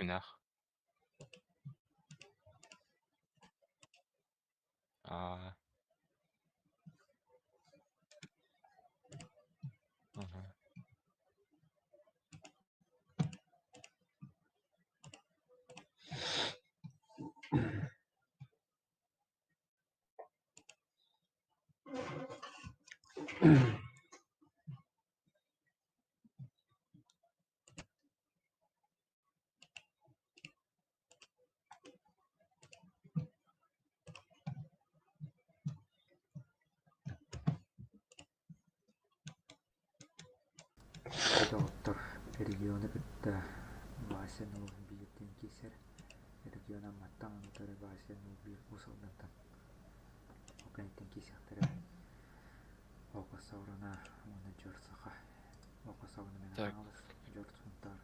Кимнээх? Аа. Мгм. Доҕоттор, региону кытта Вася бииртэн киирсэр, регион Амматтан утары Вася биир Уус Алдантан ол кэнниттэн киирсиэхтэрэ Око Сауруна уонна Дьор Саха. Око Сауруна Мэҥэ Так. Хаҥалас, Дьор Сунтаар,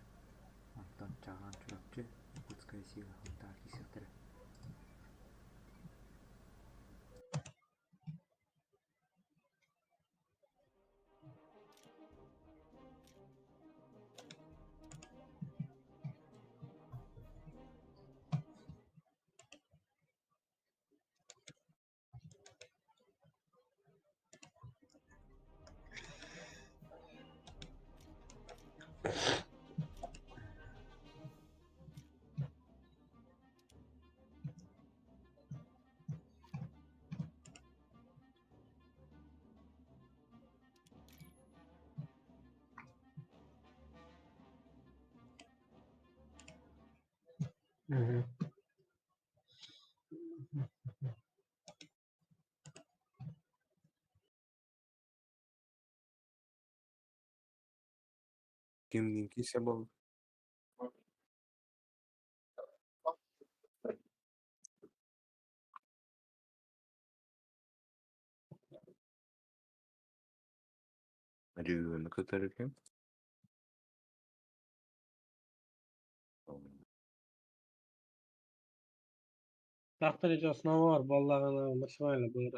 онтон Чаҕаан Чурапчы, Якутская сила Сунтаар киирсиэхтэрэ. Мгм. Кимниин киирсэ буолла? Региону кытары ким? Тахтар основа буоллаҕына максимально быыр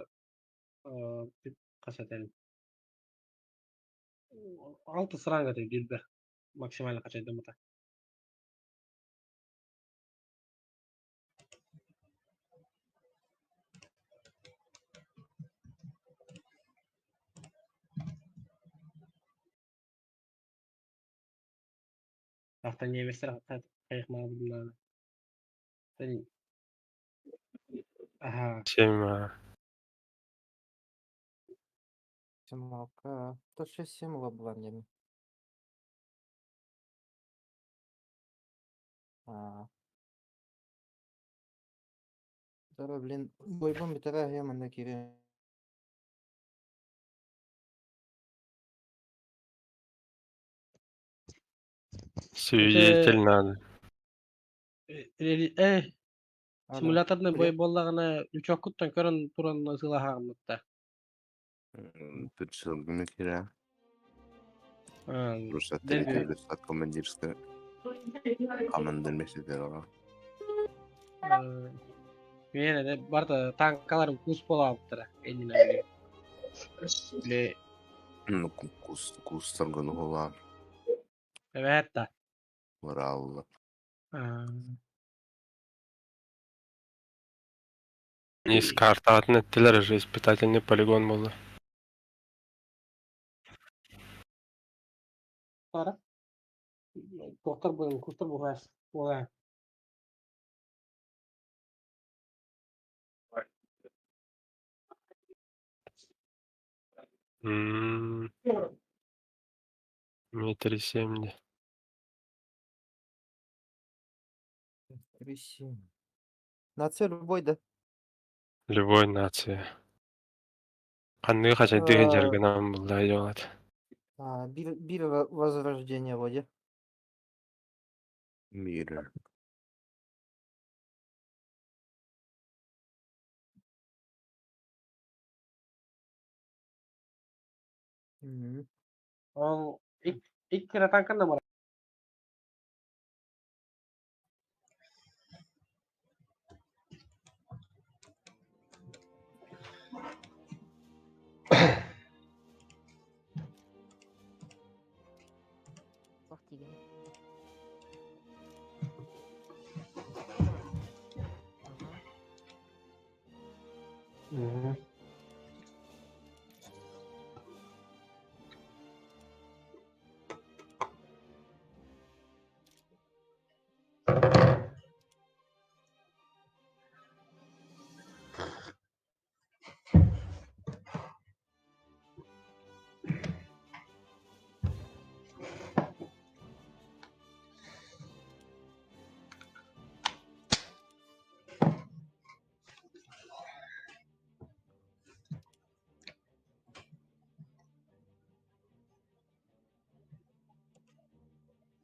хас этэрин алтыс ранга билбэ максимально хачайдаммыта. Тахта немецтэр хайыхмаабыднаана. Аха. Семь. Семалка. То 6-7 была мне. А. Да, блин, бойбом битара я манна кире. Свидетель надо. Симуляторный бой буоллаҕына лючоккуттан көрөн туран сылаһаҕыммытта. Предшелгины кирэ. Руссат территория командирская командир месяцерова. Миэнэ барда танкаларым кус буолаабыттара иннинэ били. Ну, кус кустаргын уһулаан. Эбээт да. Мыраалла. Низ картаатын эттилэр уже испытательный полигон буолла. Пара. Доктор был, кустар бугас. Була. М, Метр семь. 3-7. Нация любой, да? Любой нация. Ханныгы хачайдыгын дьарыгынан булла дьоҕат. А, бир возрождение вроде. Мир. Ол икки танкан да Туох диигиний?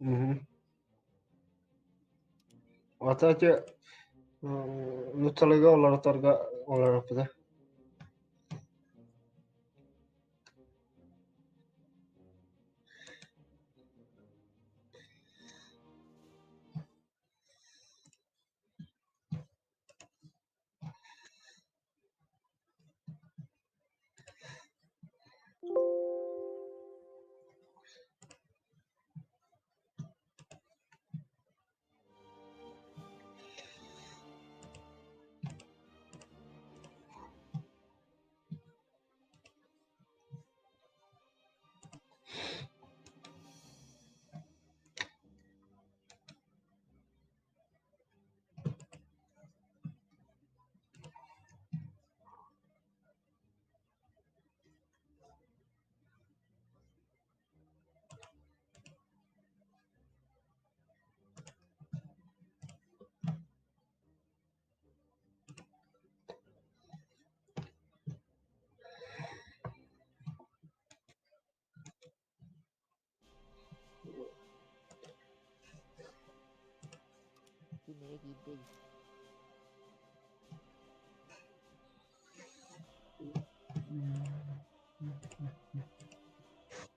Мгм. А ити нууччалыыга уларытарга уларыппыта.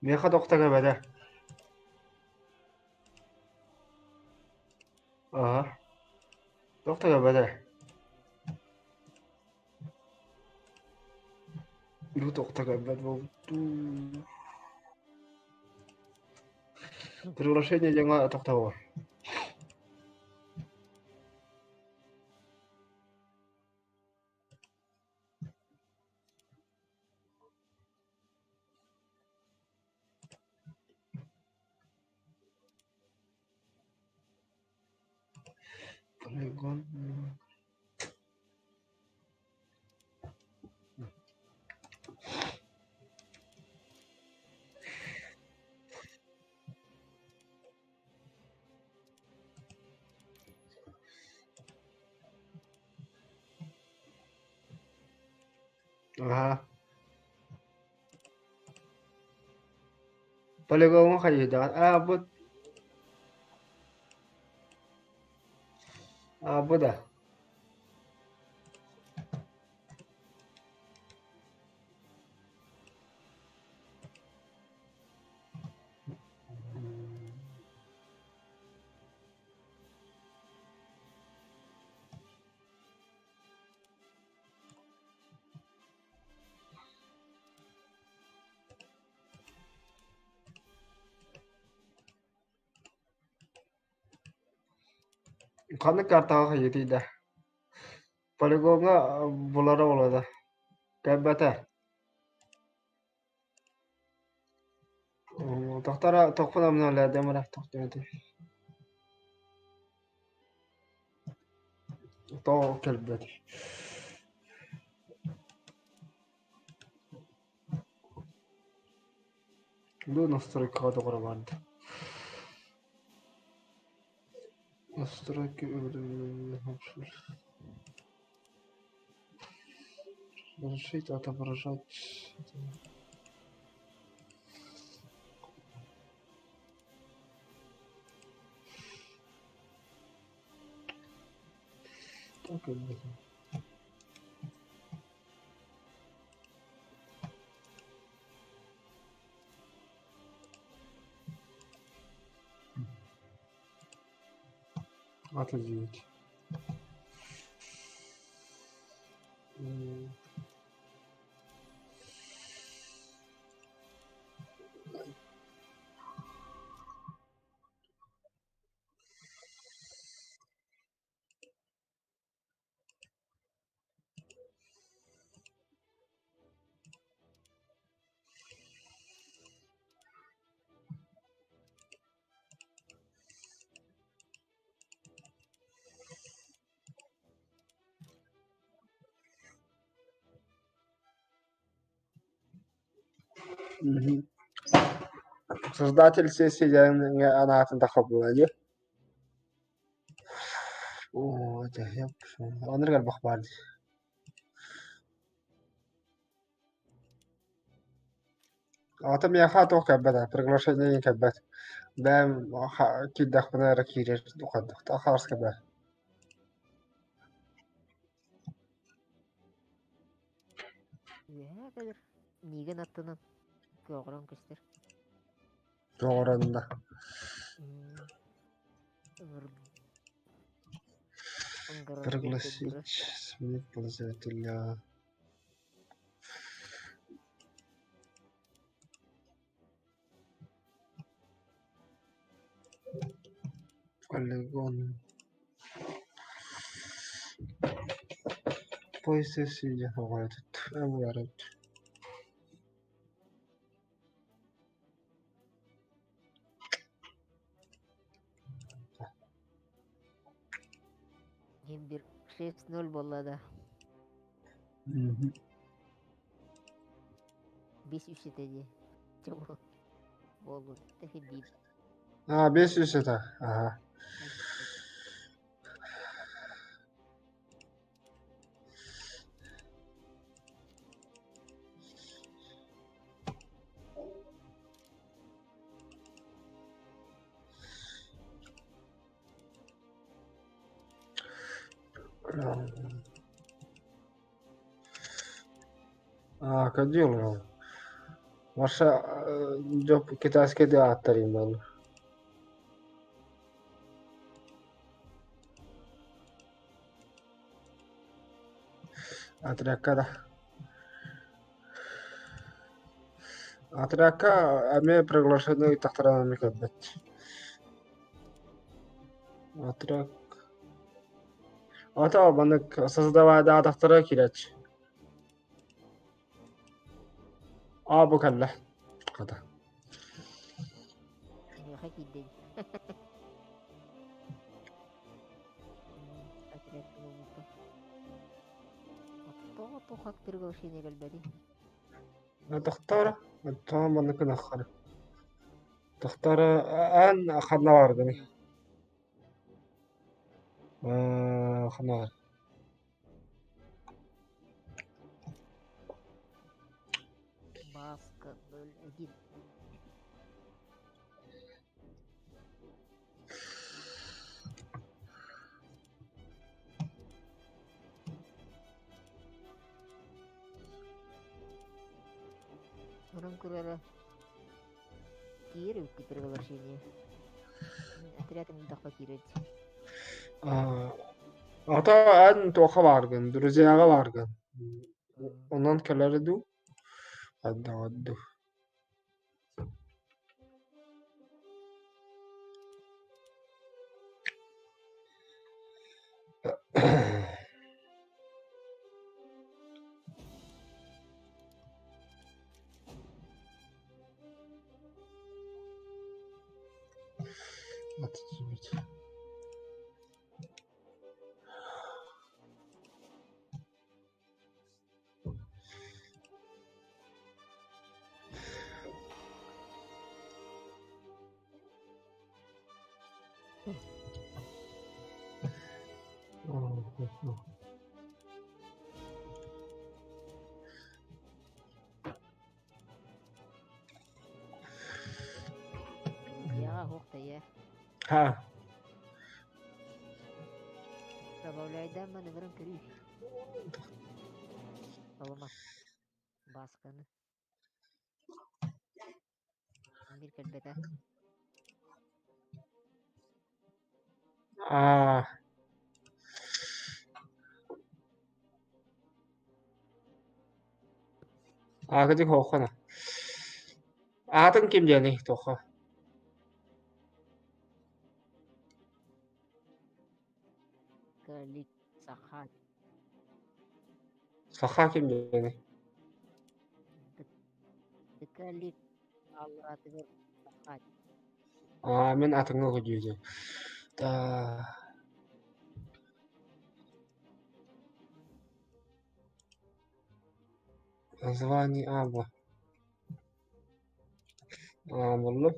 Миэхэ тохто кэбэтэ. Аһа. Тохто кэбэтэ. Бу тохто кэлбэт буолбут. Приглашение диэҥҥэ тохтобо. Полигон. Аһа. Полигоҥҥа хайыһыйдаҕын аа бу аа бу да Ханнык картаҕа хайыытый да? Полигоҥҥа булара буолуо да? Кэлбэтэ. Тохтора тохпун амналаадым эрэ тохтоото. Тоҕо кэлбэт. Бу настройкаҕа доҕоро баарда. Настройки Разрешить отображать. Так и будет. Отодвинуть. Создатель сессии диэн анаатын тахха дии. Оо, оннук элбэх баар дии. Ата миэхэ туох кэлбэт ээ, приглашение игин кэлбэт. Бэйэм киирдэхпинэ эрэ киирэр хайдах хаарыс кэлбэт. Үөһээ кэлэр. Миигин аттынан көҕөрөн көстөр. Көҕөрөннө. Пригласить сменить пользователя. Полигон. Поиск сидя этот. Иһин 6-0 буолла да. 5-3 этэ дии. Буолбут. Тэхи биир. А, 5-3 это. Ага. А, кадил. Ваша китайский театр именно. Отрядка да. Отрядка эмиэ приглашение ыйытахтарына эмиэ кэлбэт. Отряд. Ата маннык создавайдаатахтара киирээччи. Аа бу кэллэ. Хата. Миэхэ киирдэ дии. Отряд буолбуппун. Тоҕо туох приглашение кэлбэтий? Тохтоор, тоҕо маннык гынаххар. Тохтоор, аан ханна бааргыный? Ханна баар? Бааска 01. Уран көрөрө киир эбит приглашение. Отряд ыҥырдахпа киирэр дии. Ата эн туохха бааргын, друзьяҕа бааргын. Онон кэлэр дуу? Хайдаҕа дуу? Отъебать. Дьиэҕэ оһох тэйэ. Ха. Добавляйдаан ыҥыран көрүүй. Соломо. Баасканы. Биир кэлбэтэ. Аа. Аакытык хооххуна. Аатын ким диэний туохха? Калик Саха. Саха ким диэний? Дыкалик алларатыгар Саха. Аа, мин атыҥҥа көрдүүтүм. Та Название Абла. Аа, буллум.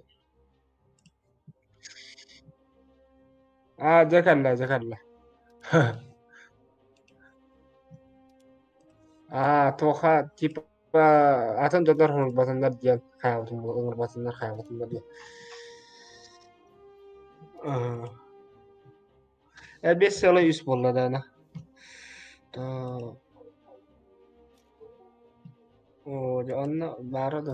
Аа, дьэ кэллэ, дьэ кэллэ. Аа, туоха типа. Атын дьоннор ыҥырбатыннар диэн хаалбытым ыҥырбатыннар хаалбатыннар диэн. 5,3 буолла даҕаны. Оо, дьэ онно баара да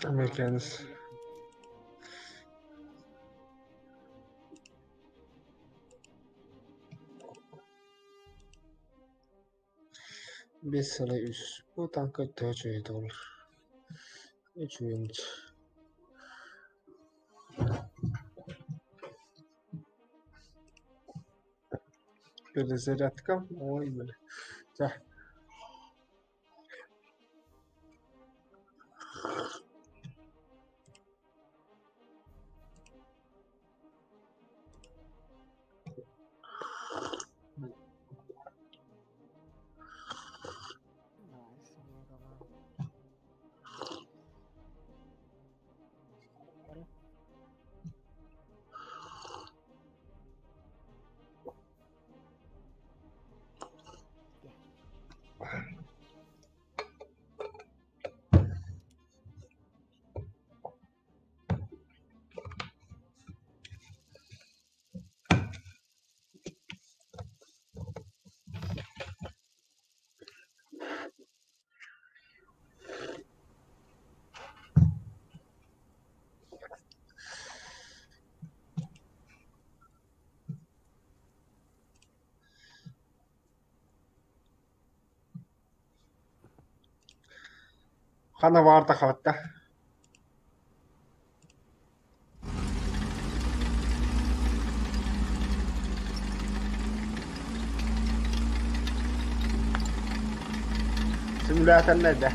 Американец. 5,3. Бу таҥка төһө үчүгэй буолар? Үчүгэй Перезарядка. Ой, бля. Чэ. Ханна баар тахабатта? Симуляторная да.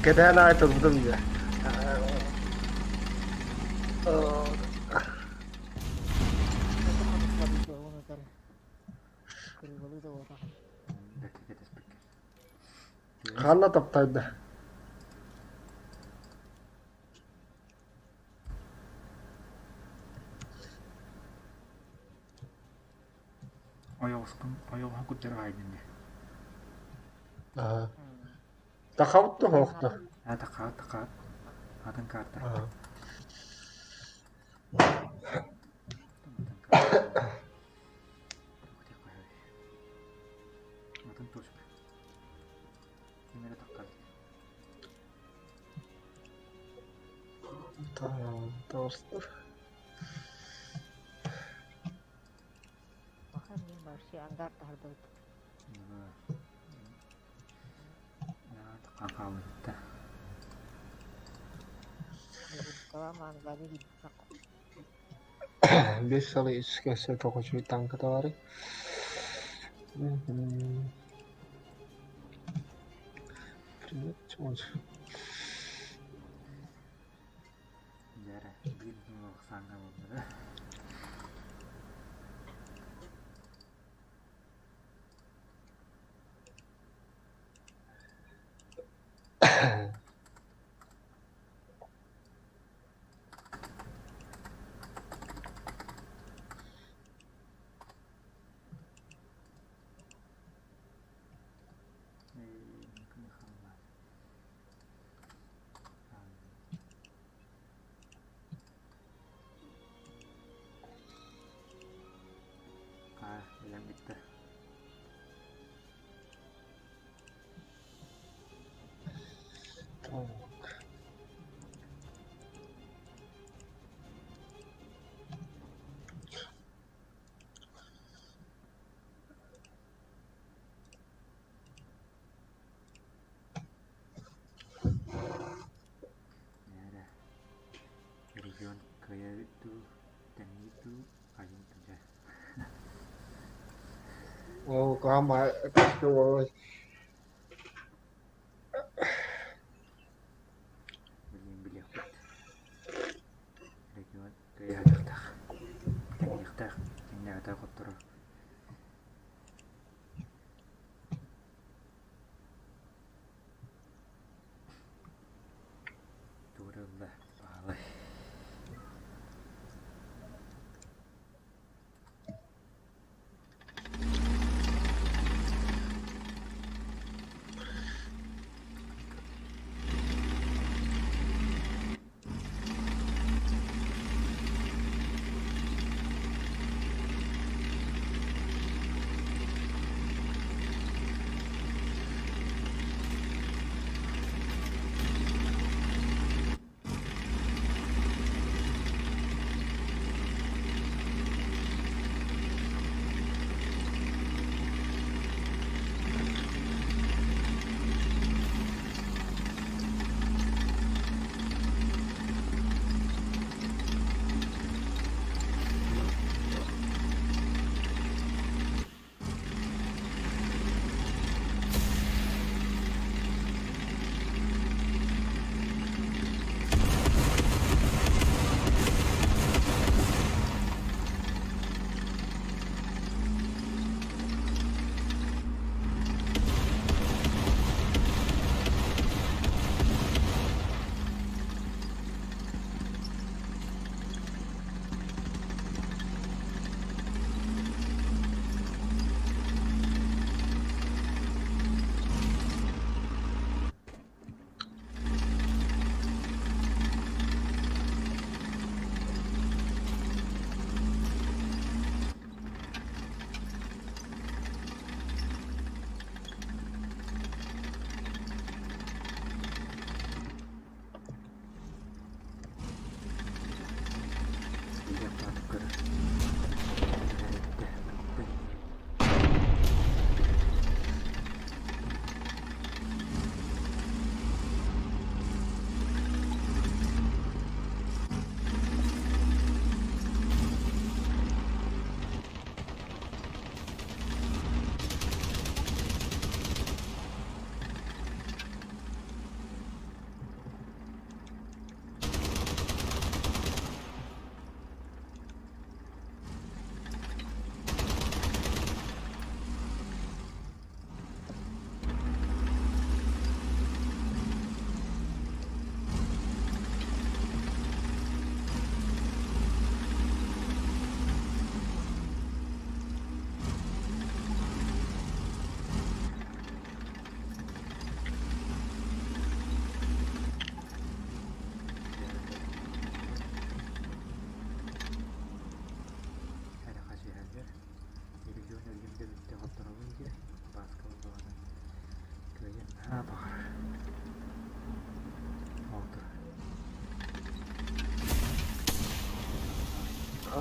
Кэтээн аҕай турбутум дьэ. Ханна таптайда? Ойоҕоскун ойоҕоһун курдары аайдын дии. Аа. Тахабыт да суохта. Аа тахаат тахаат. Атын карта. Аа. Атын карта. Атын точка. Ким эрэ таххар. Таҕыстыр. Биэс сыл искэсэ тоҕочуй таҥката баарый? Дьэ эрэ, биир ахсааҥҥа буолла Аа, билэн бүттэ. Так. Эрэ регион кыайа дуу, тэҥнии дуу, айын дуу Ол хаама Билигин билиэхпит. Регион кыайа тэҥниэхтээх, тэҥнээбэтэх хотторор. Туора ылла, баалай.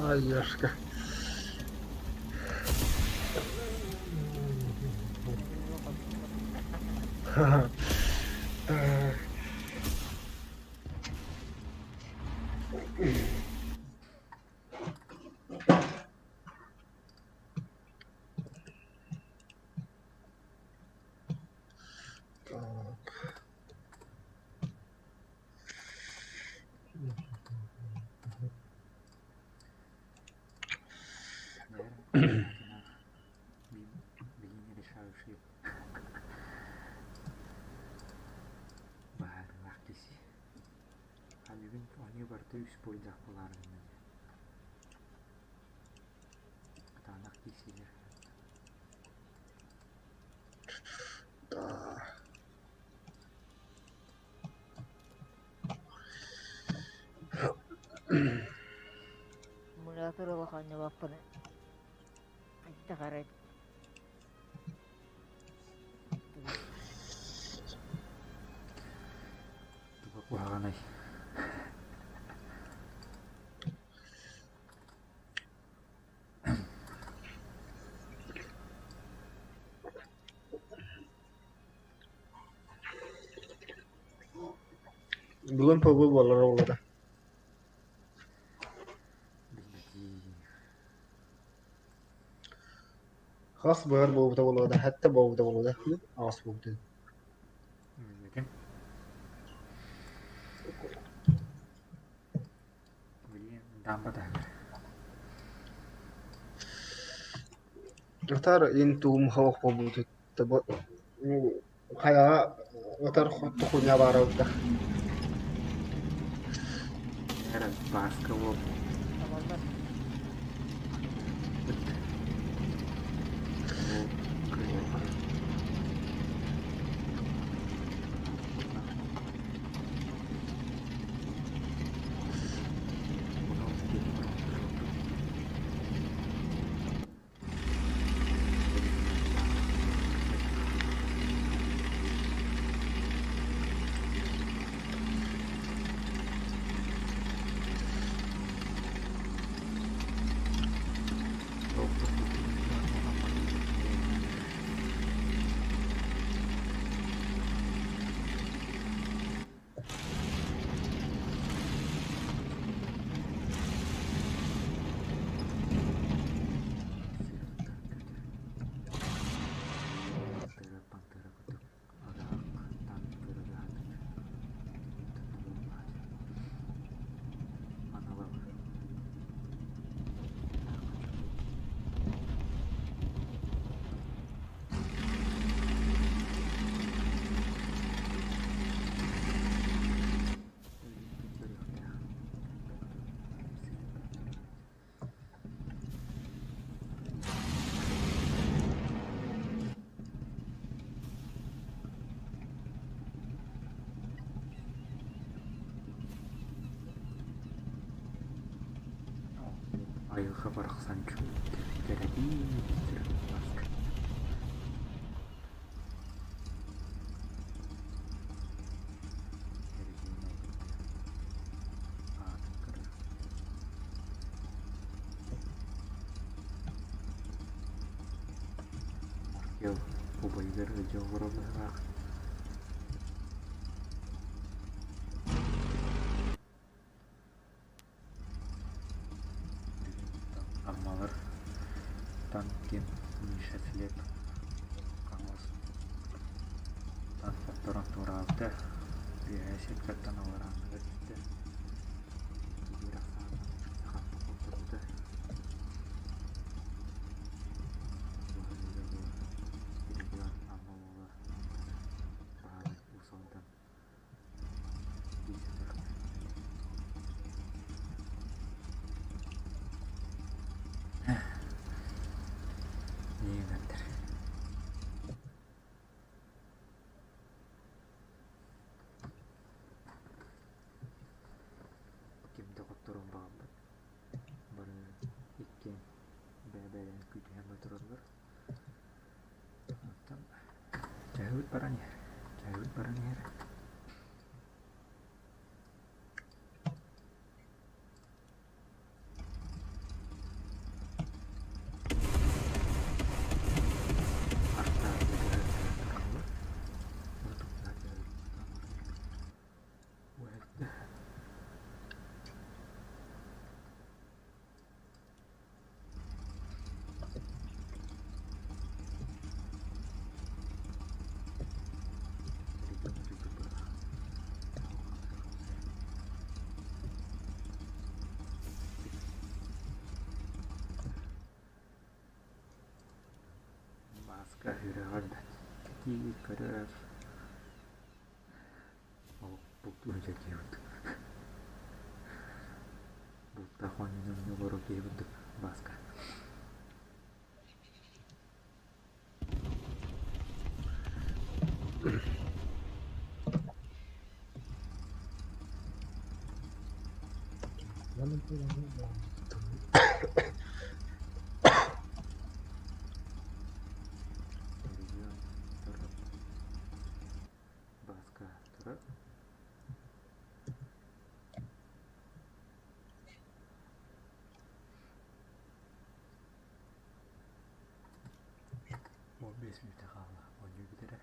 Ай, Яшка. Так. Так. Баһаарылаах киси. Бүгүн оонньуу барыта үс буойдаах буолаары гынна дии. Кытаанах киирсиилэр. Да. Аккумулятор улаханньабаппын хайдах эрэ Туга куһаҕанай. Бүгүн ПБ буолар оҕолоро. Билбэтиим. Хас быар буолбута буолуо да, сэттэ буолбута буолуо да, аҕыс буолбута. Билбэтим. Билигин даамба таһыгар. Атар интуум хоох буолбут хайаҕа ытар хуйня баара эбитэ. Эрэ Бааска уол Табаллар. ыт уол кыайбат. Пантера курдук ыраахтан көрө-аһатар Анала Айылҕа барахсан кэрэтиин сүрүн Аатын көрөр. Маркел убайыгар ыалдьа олорор быһыылаах. Аммалар Танкин Миша Филипп Хаҥалас хотторон туораабыта, үөһээ сирдэртэн алларааҥҥыга түстэ, икки биир ахсаанынан хаппа хотторбута. Быһаарыыга бу регион Амма уола Баһылай Уус Алдан дии сытар. Ньиэмэттэр Ким да хотторуон баҕарбат. Бары иккиэн бэйэ-бэйэлэрин күүтүһэн тураллар. Оттон чаһыыбыт баран иһэр, чаһыыбыт баран иһэр. Бааска үрэҕэр да кэтии көрөр, олох бултуур дьэ киһи курдук. Бултаах оонньууну олорор киһи курдук Бааска. Регион турар. Бааска турар. 15 мүнүүтэ хаалла, оонньуу бүтэрэ.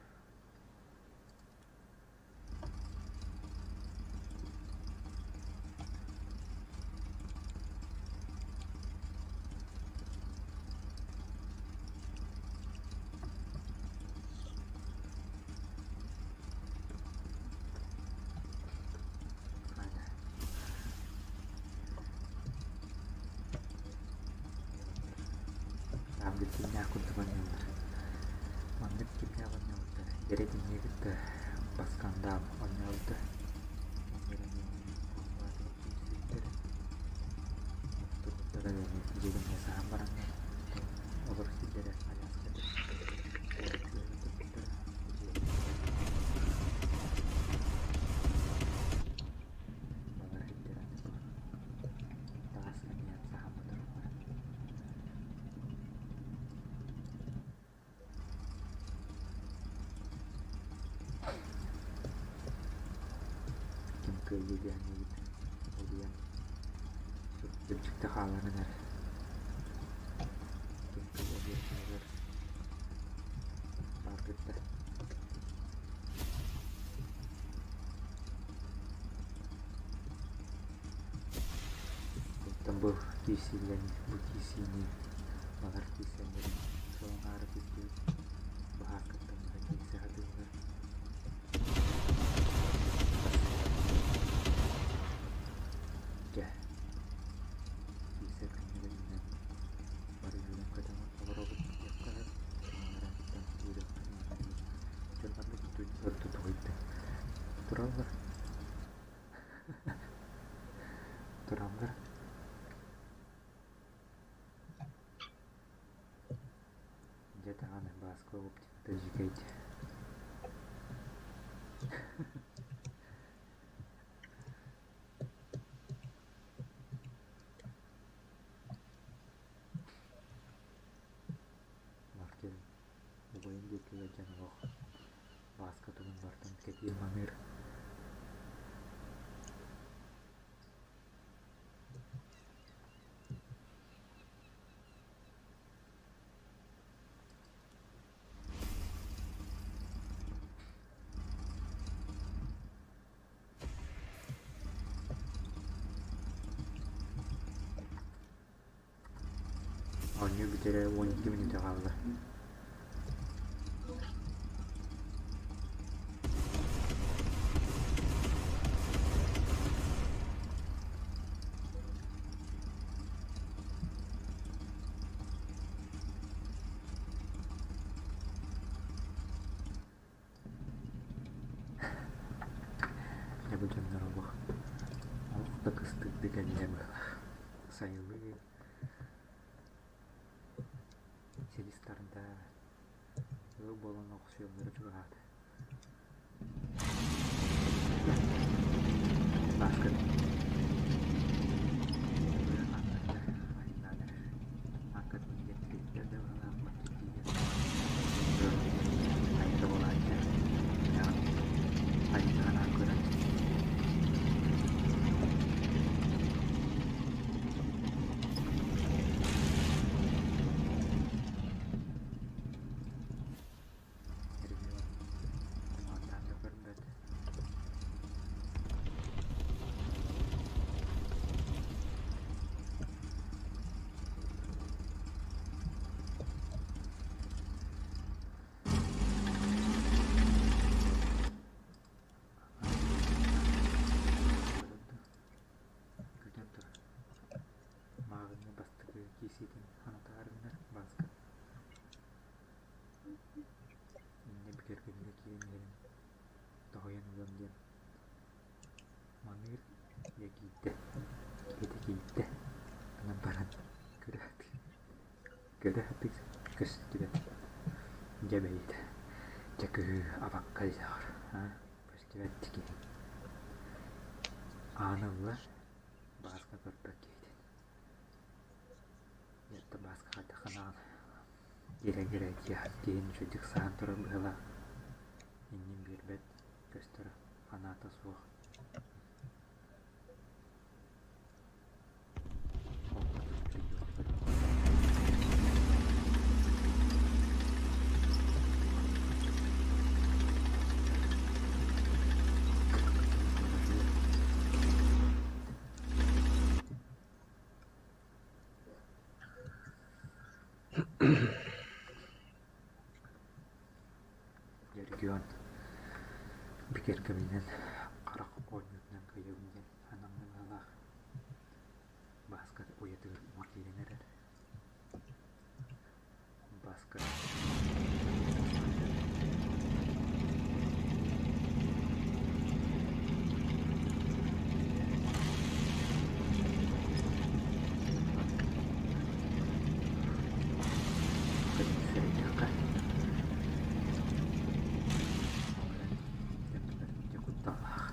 Ааммыт кимнээх курдук оонньууллар. Маннык кимнээх оонньообуттар Дэриэтинньи кытта Баскандаал оонньообута. Турбуттара дьиэлэринэ саһан бараннар олор сирдэрэ Аляска турбуттара. Балар сирдэрэ таҕаска тиийэн саһан тураллар. Ким кыайыы диэҥҥит улуйан үрдүктэ хаалан эрэр. Ким кыайа диэҥҥэр бааргытта. Оттон бу киирсиилэрин, бу киирсиини балар киирсэллэрин суон аара түстүбүт баһааркаттан быһа киирсэ сатыыллар. Дьэ, киирсэр күннэрэ үүнэн бары үөрэн-көтөн олоробут диэххэ сөп. Ону үөрүөххэ Дьон маннык тутуһуйда тураллар. Тураллар. Дьэ даҕаны Бааска оптиката дьикэйдэ. Мартин убайын диэки ыалдьан олох Бааска тугун барытын кэтиир-маныыр. Оонньуу бүтэрэ 12 мүнүүтэ хаалла. Дьэ бу дьоннор олох олох да кыстыырдыы кэллэ быһыылаах. Сайылыы силис тарда, ыал буолан охсуйаллара чугаһаата. Бааска Көрө сатыыр көстүбэт дьэ бэйэтэ дьэ кыһыы абакка дьаҕар көстүбэт киһи Аана ылла Бааска көрбөт киһитин Дьэ Бааска хайдах гынаҕын Дьирэ-дьирэ киһин үчүгэйдик саһан турар быһыылаах иннин биэрбэт көстөр санаата суох Регион бигэргэминэн харах оонньуутунан кыайабын диэн санаммыналаах Бааска уйатыгар уҥа киирэн эрэр. Бааска Сэрэйдэххэ ол эрэн дьэ кутталлаах.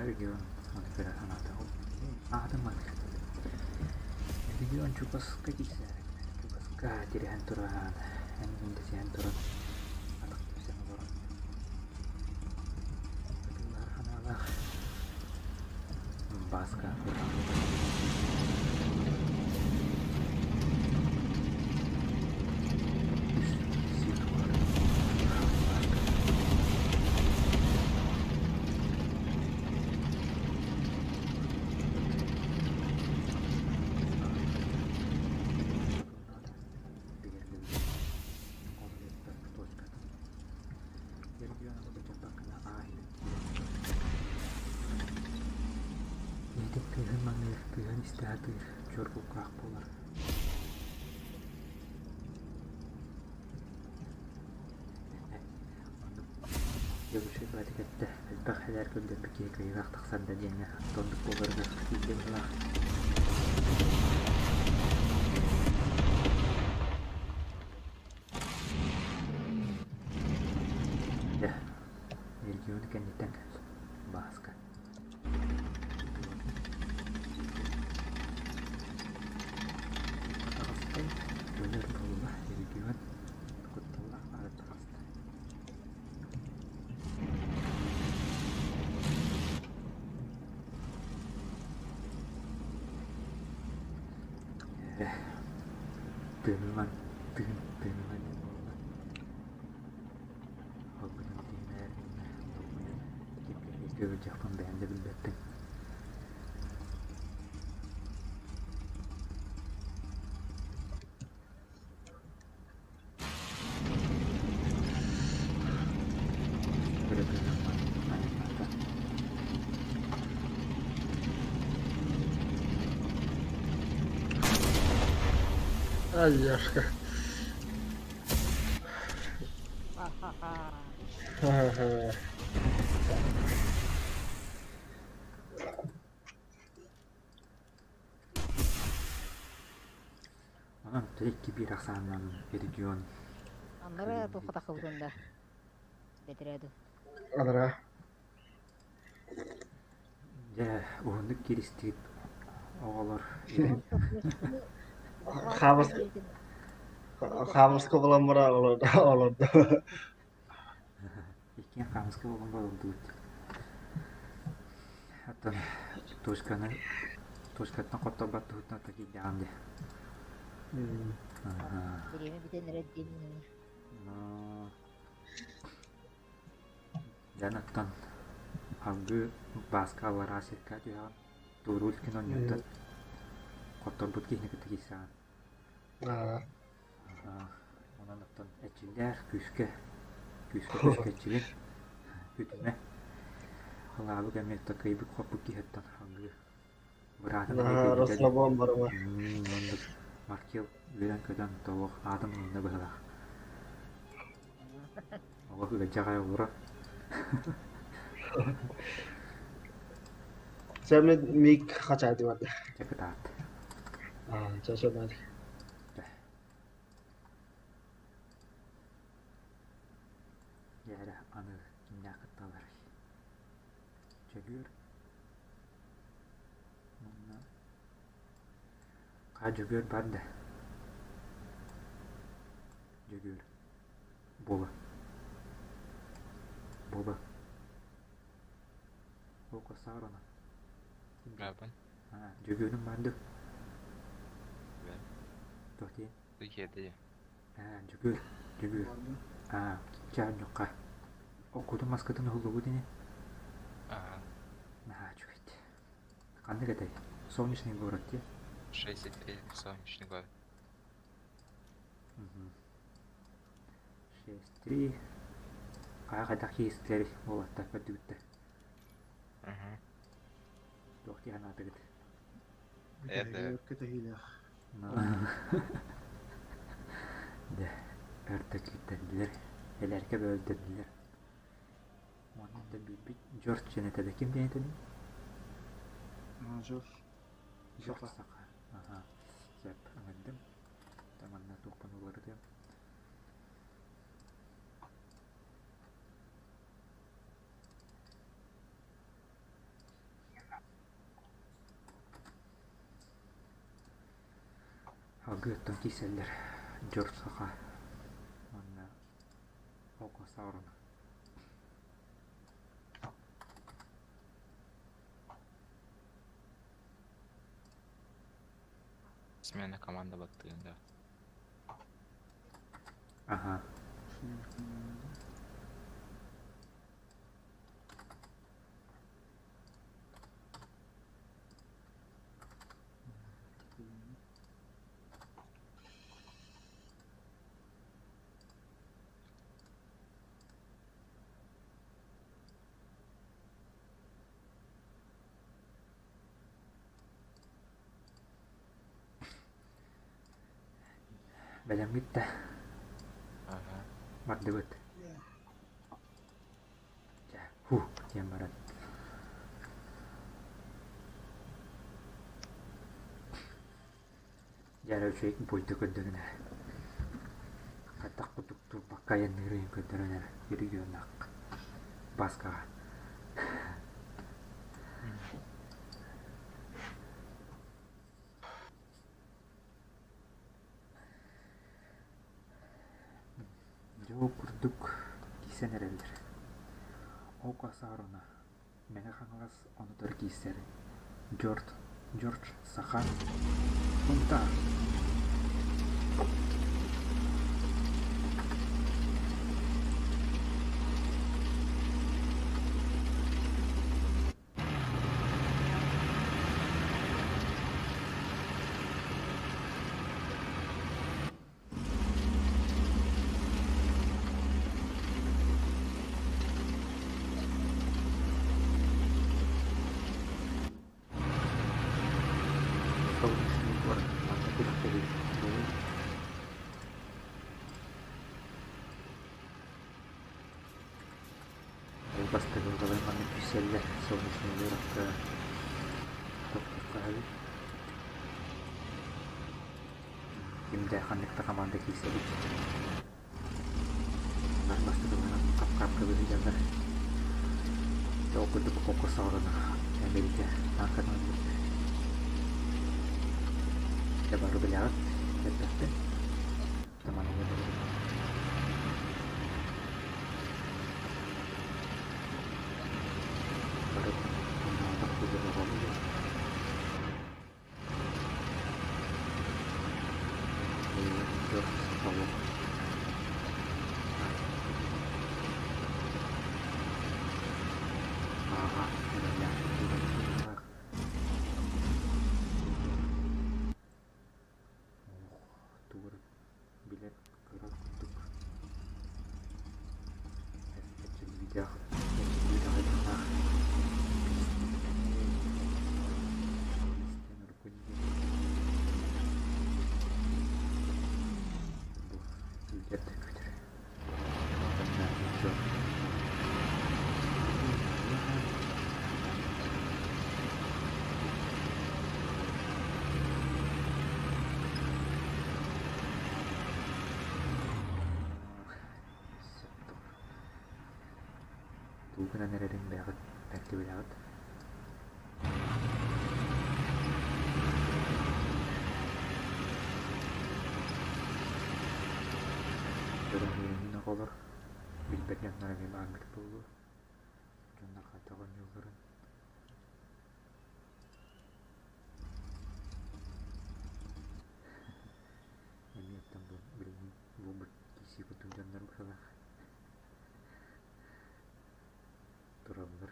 Регион ону көрө санаата аата маннык Регион чугаска киирсээри чугаска тирэһэн туран эн дэсиһэн туран атах тэпсэн олорон ытыылаһар санаалаах Бааска үс сир Бааска Ийэтин кыыһын маныыр, кыыһын истэ сатыыр, чуор кулгаах буолар. Оннук Дьөгүшэй баатык эттэ, элбэх элээр көрдөрбүт киһи кыайыылаах тахсар да диэҥҥэ оннук буоларыгар тиийдэ быһыылаах. Дьэ, регион кэнниттэн Бааска. Таҕыста, өлөр буолла, регион кутталлаах баҕайы таҕыста. Ээ, тыынынан, тыын, тыынынан диэн буолла. Ол гынан тиийимээр гынна, долгуйан, ким кэлиэхпин бэйэм да билбэппин. Ай, Яшка. Ага. Онон 2-1 ахсаанынан регион Аннара туохха тахсыбытын да бэтэрээ дуу. Анараа. Дьэ, уһуннук кииристигит оҕолор. Хаамыс хаамыска булан баран олордо. Иккиэн хаамыска булан барылдыбыт. Оттон точканы точкаттан хотторбот туһуттан такийдаҕым дии. Бириэмэ бүтэн эрэр диэн Дьэн оттон алгыы Бааска аллараа сиргэ түһэҕин, туоруур күн оонньууттан хотторбут киһини кытта киирсэҕин. Онон оттон эрчиллээх күүскэ, күүскэ күүскэ эрчилин, күтүмэ. Халаабык эмиэ кыайбыт хоппут киһиттэн салгыы быраатын эмиэ кыайбыта дии. Расслабон барыма. Оннук Маркел үөрэн-көтөн толуох аатын мунна быһыылаах. Олох ыалдьаҕай олоро. Сэмми мик хачаати барда. Дьэ кытаат. Аа, ча ча баар. Дьэ. Аны кимнээх кытталларый? Дьөгүөр уонна Хаа Дьөгүөр баар да? Дьөгүөр Буола Буола Око Саарона Баабын. Дьөгүөрүм баар дуо? Бэм. Туох диэн? Киэрдэ Аа, Дьөгүөр, Дьөгүөр. Аа, чаанньукка. Оккутун маскытын уһуллубут ини. Аа, Наһаа үчүгэй. Ханнык этэй? Солнечный город дии. 6,3 солнечный город. 6-3. Хайа хайдах киһистилэр уолаттар көрдүгүттэр. Мгм. Туох дии санаатыгыт? Это Кэтэһиилээх. Дэ, өр да киирдэллэр, элээркэ бөөлдөрдүлэр. Уонна да билбит Джордж диэн этэ да ким диэн этэний? Джордж. Джордж Саха. Аха. Сөп, ыҥырдым. Манна туохпун уларытыам. Алгыаттан киирсэллэр Дьор Саха уонна Око Саурона. Смена команда баттыын да. Аха. Бэлэммит да Аха. бардыбыт. Дьэ, һуу диэн баран Дьэ эрэ үчүгэй буойда көрдөрөн эрэ. Хайдах курдук турбакка айанныырын көрдөрөн эрэ регионнаах Бааскаҕа. Дьэ ол курдук киирсэн эрэллэр. Ол Сааруна Мэҥэ Хаҥалас онутугар киирсэр Дьорт Дьордь Саха Сунтаар Солнечный город манна күрэхтэһии буолуо. Ол бастакы маннык киирсэллэр Солнечный городка тохтуохха Ким да ханнык да команда киирсэ илик. Олор бастакыларын хап-хапка быһыйаллар. Ол курдук окко саҕалана Америка танкатын ылбыт. Дьэ бары билэҕит, элбэхтик. Таманыга Бары онноотох билэр Тугу билэр көрөр курдук эрчиллиилээх эрчиллиилээх Бу күүтэр да күүтэр. Тугу гынан эрэрин бэйэҕит бэркэ билэҕит. Көрөн үөрэнин оҕолор, билбэт дьоннор эмиэ бааргыт буолуо. Дьоннор хайдах оонньуулларын. Эмиэ оттон бу билигин буолбут киирсии курдук дьоннор быһыылаах тураллар.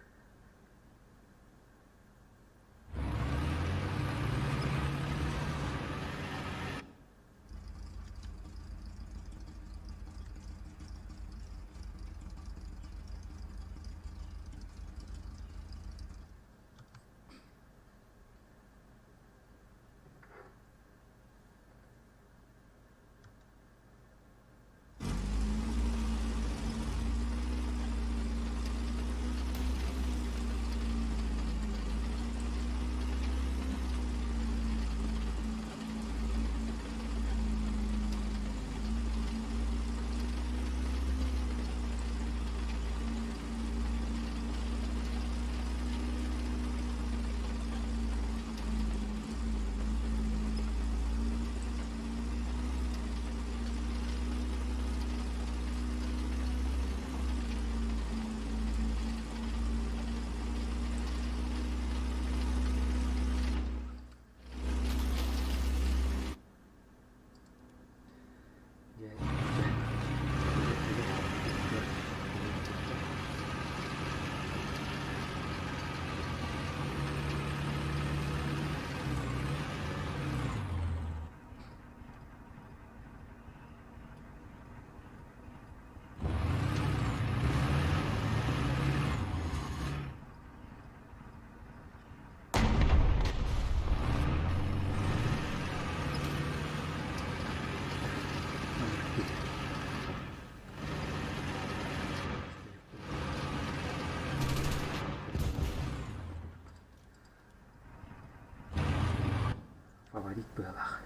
Дьэ, Фаворит быһалаах.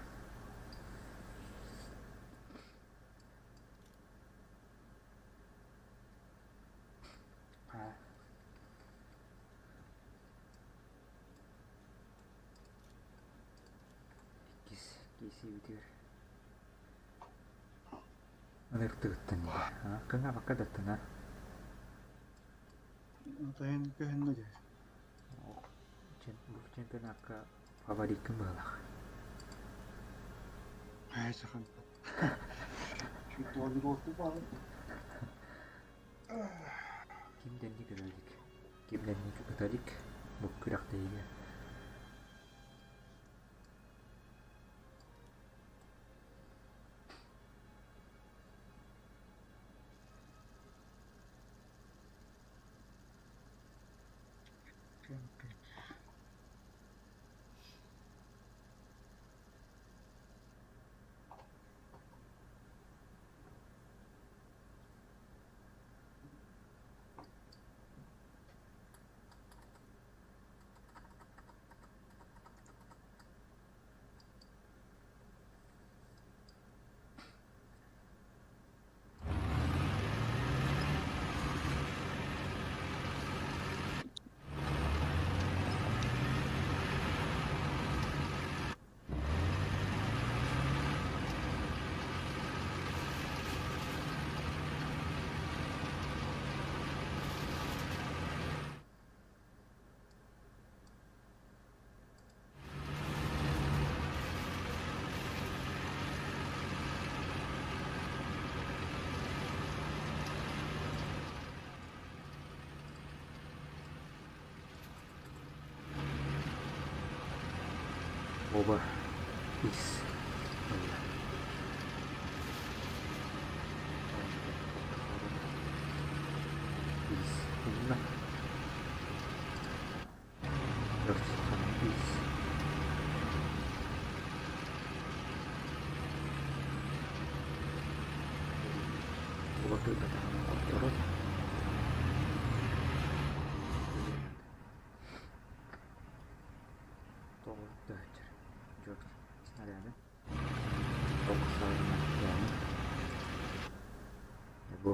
Иккис киирсиибитигэр ыныртыгыттан дии кыҥаабакка даттана Тойон көһүннэ дии. Бу чемпионакка фавориккын быһалаах. Ээ сахан. Ким дэнник өлө илик, ким дэнник ыта илик бу күрэхтэһиигэ. Оба ис ылла. Ис ылла. Ис. Оба кыайбатаҕына хотторон. Тоҕо Дьордь снаряды Бу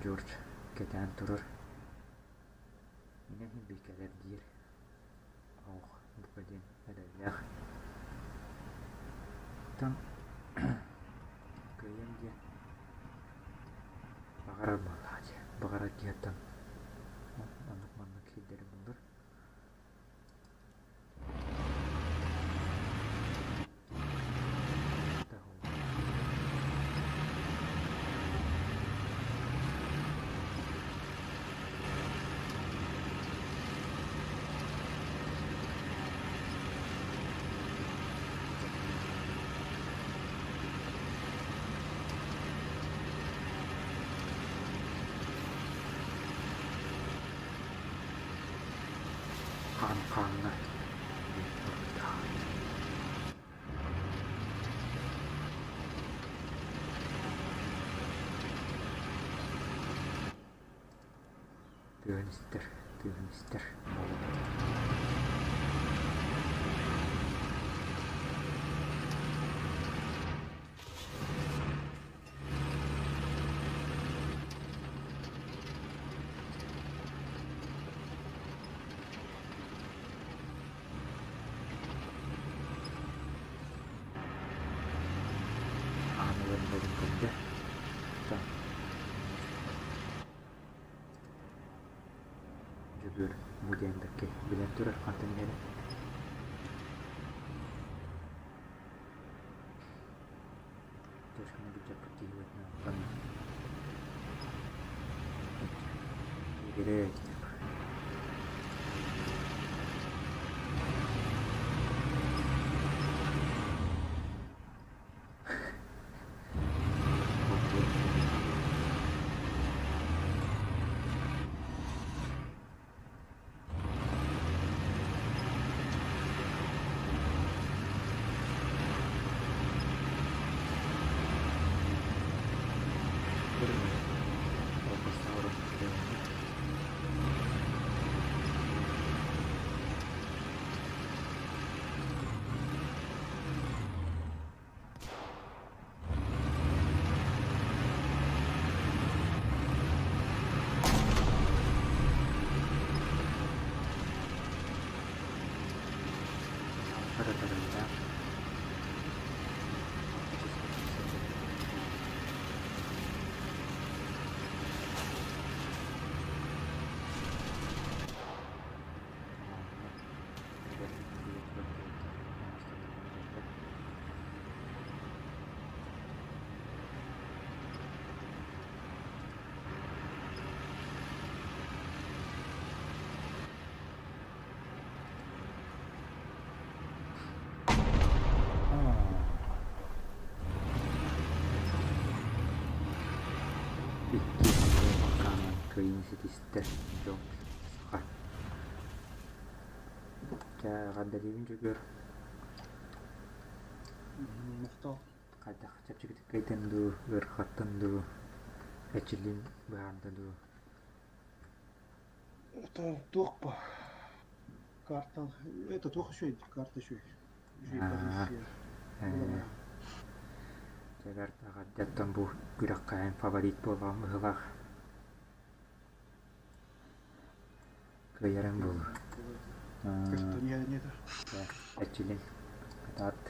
Джордж кэтээн турар. Инникинэн иһин кэлэр диир Оох бука диэн эрэллээх. Оттон кыайыам диэн баҕарар буоллаҕа дии. Баҕарар киһиттэн оннук-маннык сирдэри булар. Хаан хааҥҥа диэн барбыта. Тыаһын истэр, тыаһын истэр. Аан ылан көрдө. Дьөгүөр бу диэн бэркэ билэн турар хантан иһэрин. Точканы былдьаппыт киһи быһыытынан Игирэй Икки хааман кыайыыны ситистэ дьон саха. Чэ, эҕэрдэлиибин Дьөгүөр. Мохтоох. Хайдах чэпчэкитик кыайдын дуу, ыарахаттын дуу, эрчиллиин быһаарда дуу? Это туох ба? Карта, это туох үчүгэй, карта үчүгэй. Үчүгэй позиция. Дьэ бэрт эҕэрдэттэн бу күрэххэ эн фаворит буолаҕын быһыылаах. Кыайарыҥ буолуо. Эрчиллиҥ, кытаат.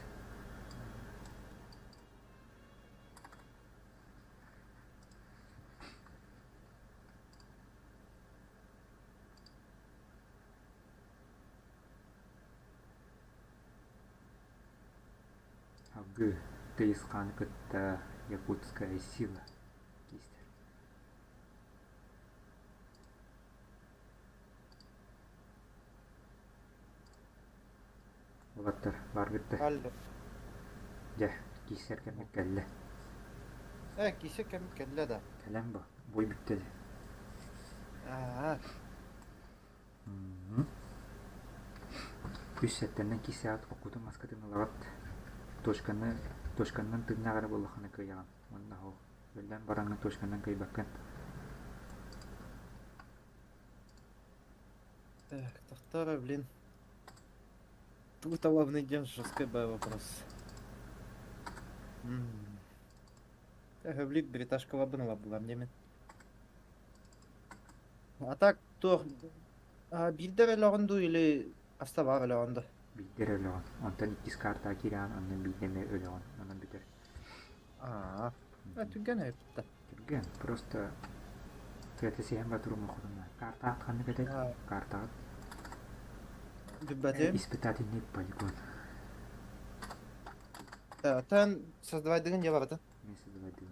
Салгыы Тыйыс хааны кытта Якутская сила киистэр. Уолаттар бааргыт да? Алло. Дьэ, киирсэр кэммит кэллэ. Э, киирсэр кэммит кэллэ да. Кэлэн бу, буй бүттэ дии. Аа. Үс сэттэннэн киирсэҕит оккутун маскытын ылаҕыт. Точканы, точканнан тыыннаах эрэ буоллаххына кыайаҕын. Уонна ол өллөн бараҥҥын точканнан кыайбаккын. Так, тохтоо блин. Тут главный день жесткий вопрос. Хөблик бриташкалабын ылабылар диэмин. А так туох А, биирдэ өлөҕүн дуу или хаста баар өлөҕүн да? Биирдэ эрэ өлөҕүн. Онтон иккис картаҕа киирэҕин, онно биирдэ эмэ өлөҕүн. Онон бүтэр. Аа, түргэн эбит да. Түргэн, просто тыата сиһэн батырума хотунна. Картаҕыт ханнык этэй? Картаҕыт Билбэтим. Испытательный полигон. Тэн создавайдыгын дьэ барытын. Мен создавайдыгын.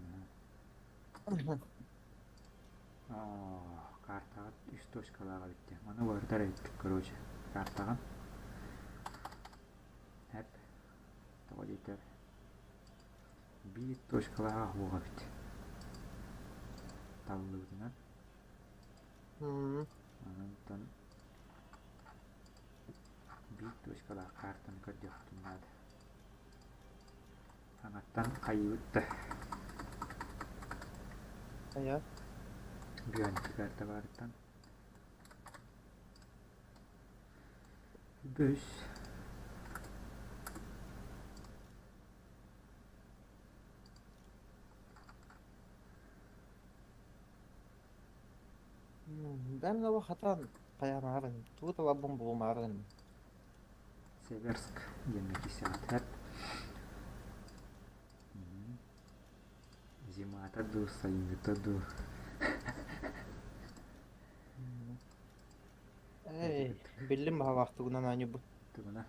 Картаҕыт үс точкалаах эбит. Маны уларытар эбиппит, короче. Картаҕын. Эп. Тоҕо диэтэр биир точкалаах уох эбит. Таллыбытынан. Онтон биир точкалаах картаны көрдүөхпүтүн наада. Аҥаттан хайыыбыт да. Хайа? Бүөнтү карта баарыттан. Бүс. Бэм да хатан хайанаарын, тугу таларбын булумаарын. Северск диэн кисэҕитэр. Зимата дуу, сайыҥҥыта дуу. Эй, биллим баһалаах тугунан аанньубут. Тугуна?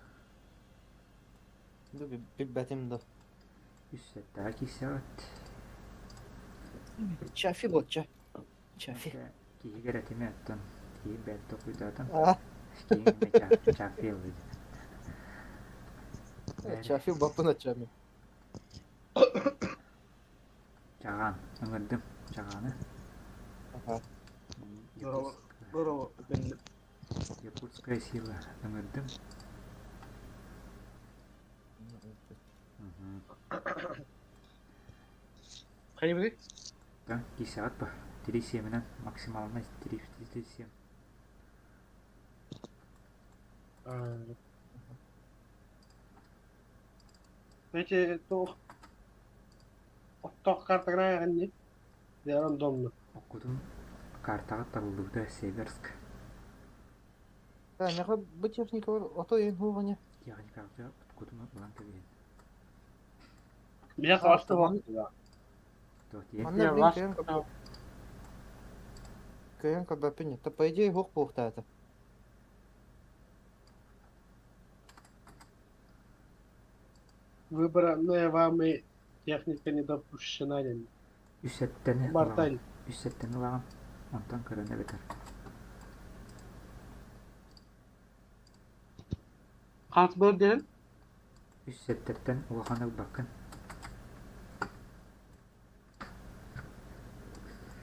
Ду билбэтим да. Үс сэттэҕэ киирсэҕит. Чафи буолча. Чафи. Киһигэр этимэ оттон киһи бэрт толкуйдаатым. Аа. Киһи чафи ыллый. Чафи баппын аччами. Чаҕаан, ыҥырдым Чаҕааны. Аха. Здорово. Здорово. Якутская сила ыҥырдым. Хайбы? Да, кисэҕит ба? Три семинэн максимальный три три семь. Эти туох оттоох картагына ні рандомно. Оккутун картаҕа табыллыбыта Северск. Да, меха бу техника ото ең хуғыне. Техникаҕа откутун ылан кэбиһин. Меня классно вот. Манна блин көйөн көйөн көрбөппүн. Та по идее хух буохтаата. Выбранная вами техника не допущена. Үс сэттэни ылаҕын. Үс сэттэни ылаҕын. Онтон көрөн эбэтэр. Хас бырден? Үс сэттэттэн улахан ылбаккын.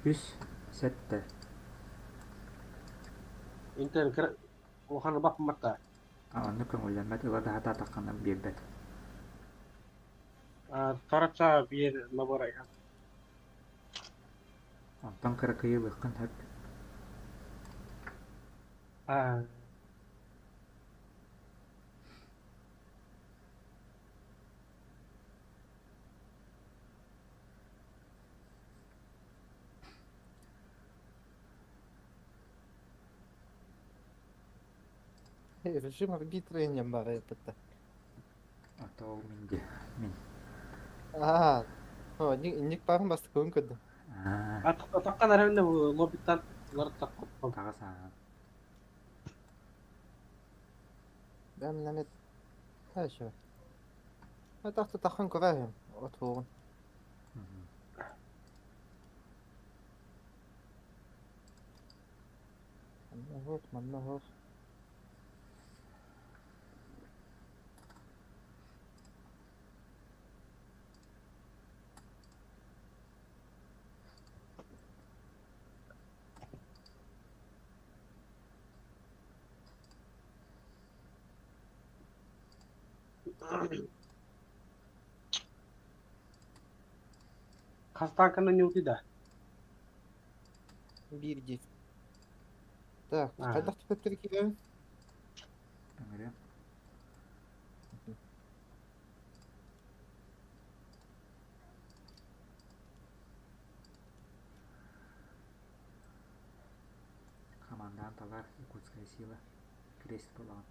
Үс сэттэ. Интер улахан бапматта. Оннук көҥүллэммэт ыла да сатаатаххына биэрбэт. Тарача биэр набор Онтон кыракыйы ылыаххын сөп. Режим арбитра инем баар эппитте. А то ол мин дии, мин. Аа, инник баарын бастакыбын көрдүм. Аа, Атаххан эрэ лоббиттан лар таҕыс ааҕан. Бэм намет хорошо. Атахта тахан көрөһүм отуоҕун. Манна оһох, манна оһох. Хастаакана ньуути да. Биир дии. Так, хайдах түпэттэр киирэн? Ыҥырыам. Хамандаан Талар Якутская сила. Крест буолаҕын.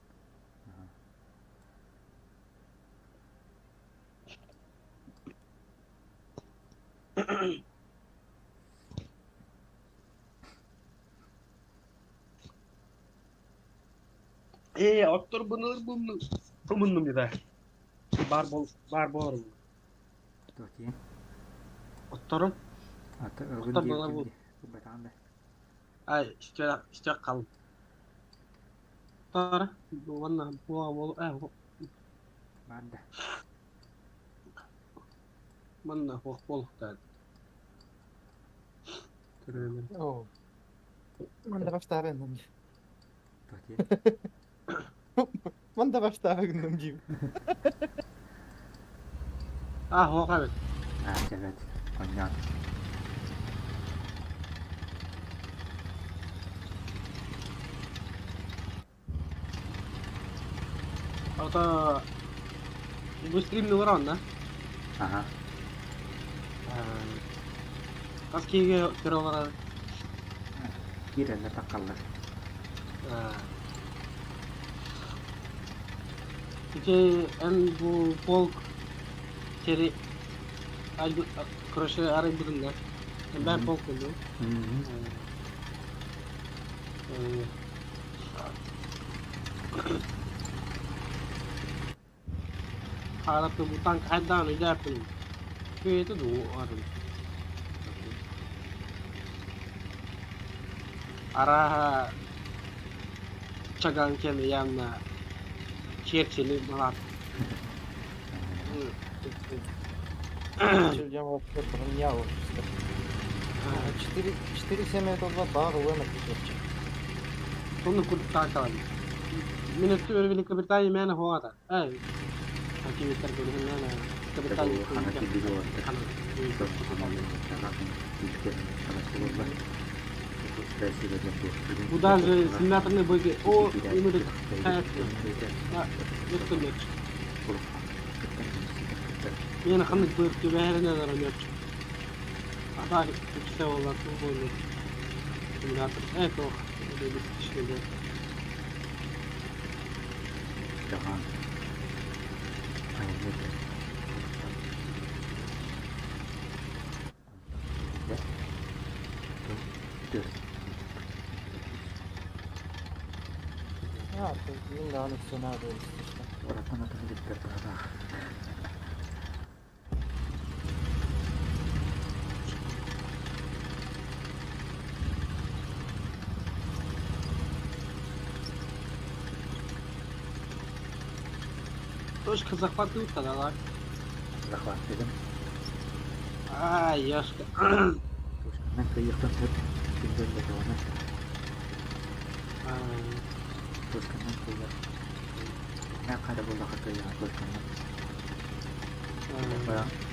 Ээ, оттор бынылыр бумнум дeda. Бар бол бар боларым. Туох диэн? Отторум. Аты ылгын Оттор диэбитим буолар бу. дии. Ылбатаҕын да. Ай, истэ кал. Тара, уонна буа бол Баар да. манна хуох буолуктаа. Көрөмөр. О. Манда баштаабын дии. Туох диэн? Манда баштаабын дии. А, хуох эбит. Аа, чэбэт. Онньоон. Ото бу стримни олорон да? Аха. Хас киһигэ көрө олорор? Киирэллэр таххаллар. Ити эн бу полк сери короче арыйбытын да? Бэйэм полк буоллум. Хаалаппын бу танк хайдаан өйдөөппүн. Күөтэ дуу арын. Арааһа Чаган кэм явно Черчилли балаат. Черчилль вообще броня чисто. 4 4-7 это 2 бар уена Черчилль. Сонно курдук таакалан. Мин өттүбэр Великобритания мээнэ хуоҕата. Эй, Акимиттар көрүһүн мээнэ Великобритания Хана килбиги олордор. Бу даже симуляторный бойга о именно өттүмөч. Мені ханнык быыр түбэһэринэн оронёч. Ата үксэ буолла туу буоллун. Симулятор э туох ишкеде. А, то мин даҕаны сцена işte. Уратан атын бүттэр быһалаах. Точка захваты уталала. Захват дедим. Ай, яшка. Тушканан кыйыктан сөп. Күндөн бетоҕуна. Тушканан кыйык. Нэ хара буоллаха кыйыга тушканан.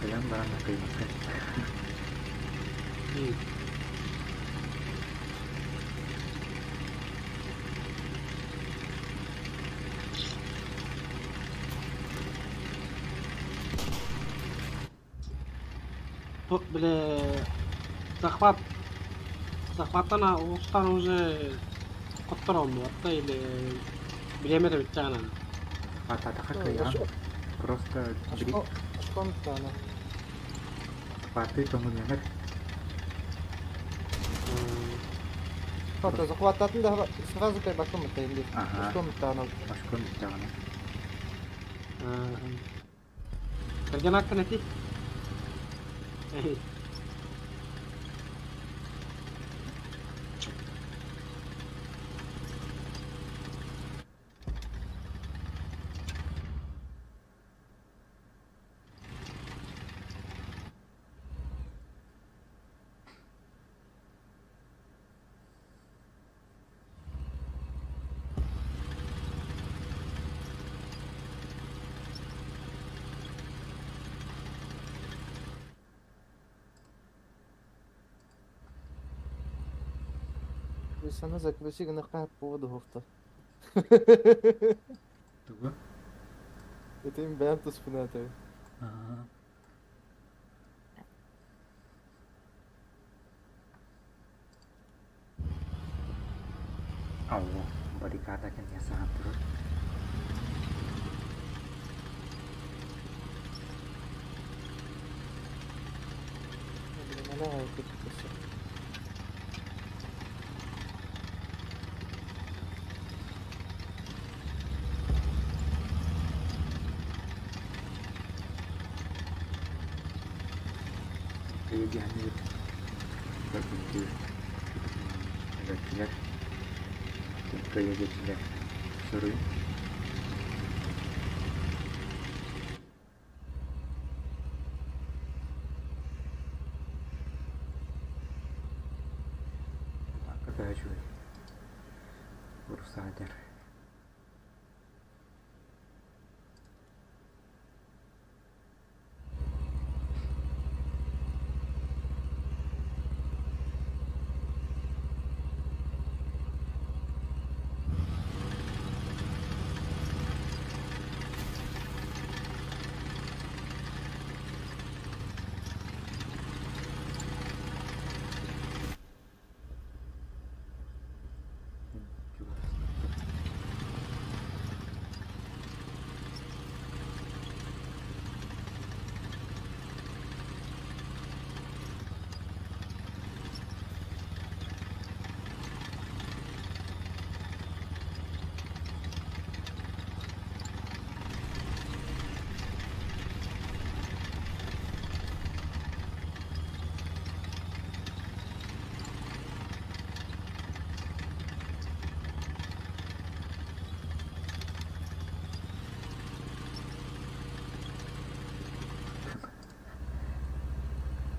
Кэлэн баран кыйбакка. Бля, захват. Захваттан оҕустан уже хотторон или бириэмэ да бүттэҕинэ. Захваттаатахха кыайаҕын. Просто Очком она. захваттыы көҥүллэнэр. Хата захваттатын да сразу кайбакым это или Ага. очком она. Очком бүттэҕинэ. Кэргэн аккын эти. Сана закрути гына поводу гофта. Тугу? Это им бэм туспунаты. Аа. Алло, баррикада кэннигэр саһан турар. Өйдөһөннүбүт көрбүттүү өлөрдүлэр кыайа диэтилэр суруй Атака төһө үчүгэй Урсаадер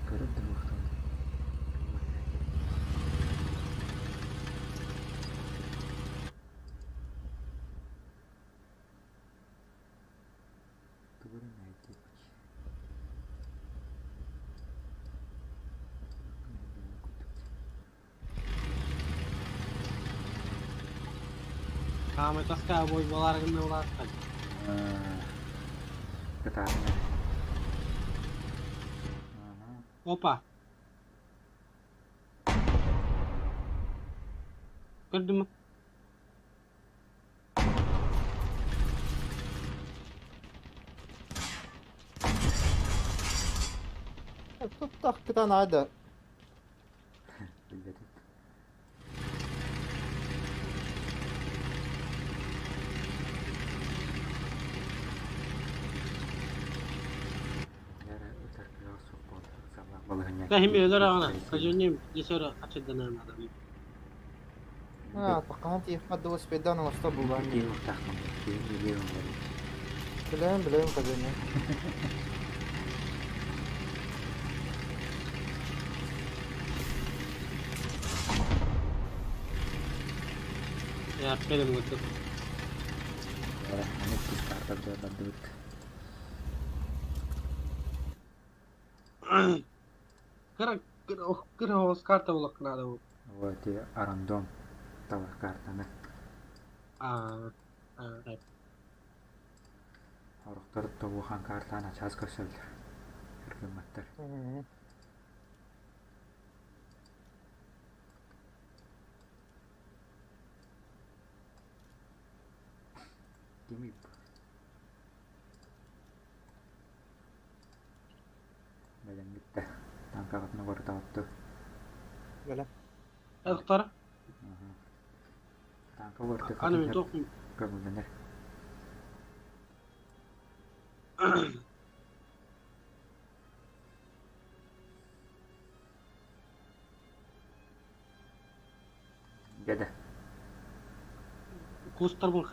Көрөр да буолуохтаах. Тугу эрэ мэһэйдиэхпит. Хаамай таска бой буолаары гынна улааттан. Кытаатына. Опа. Көрдүм. Туттахпытан аада. Билбэтим. Кахим өлөр аҕана, кажоннем десер ачырданан адам. А, пока ты их надо успеть, но что было? Билэм, билэм, кажоннем. Я пелем готов. Кыра кыра оҕус карта булаххына да Вот и рандом талар картаны. А Орохтор тобухан картаны ачаас көрсөллөр. Үргүмматтар. Кими Бэлэм бүттэ. Таҥкаҕытын оборутаҕыт Бэлэм. Доктор. Тааҥка оборутуохха Аны мен туох көҥүллэнэр. Дьэ Кустар бу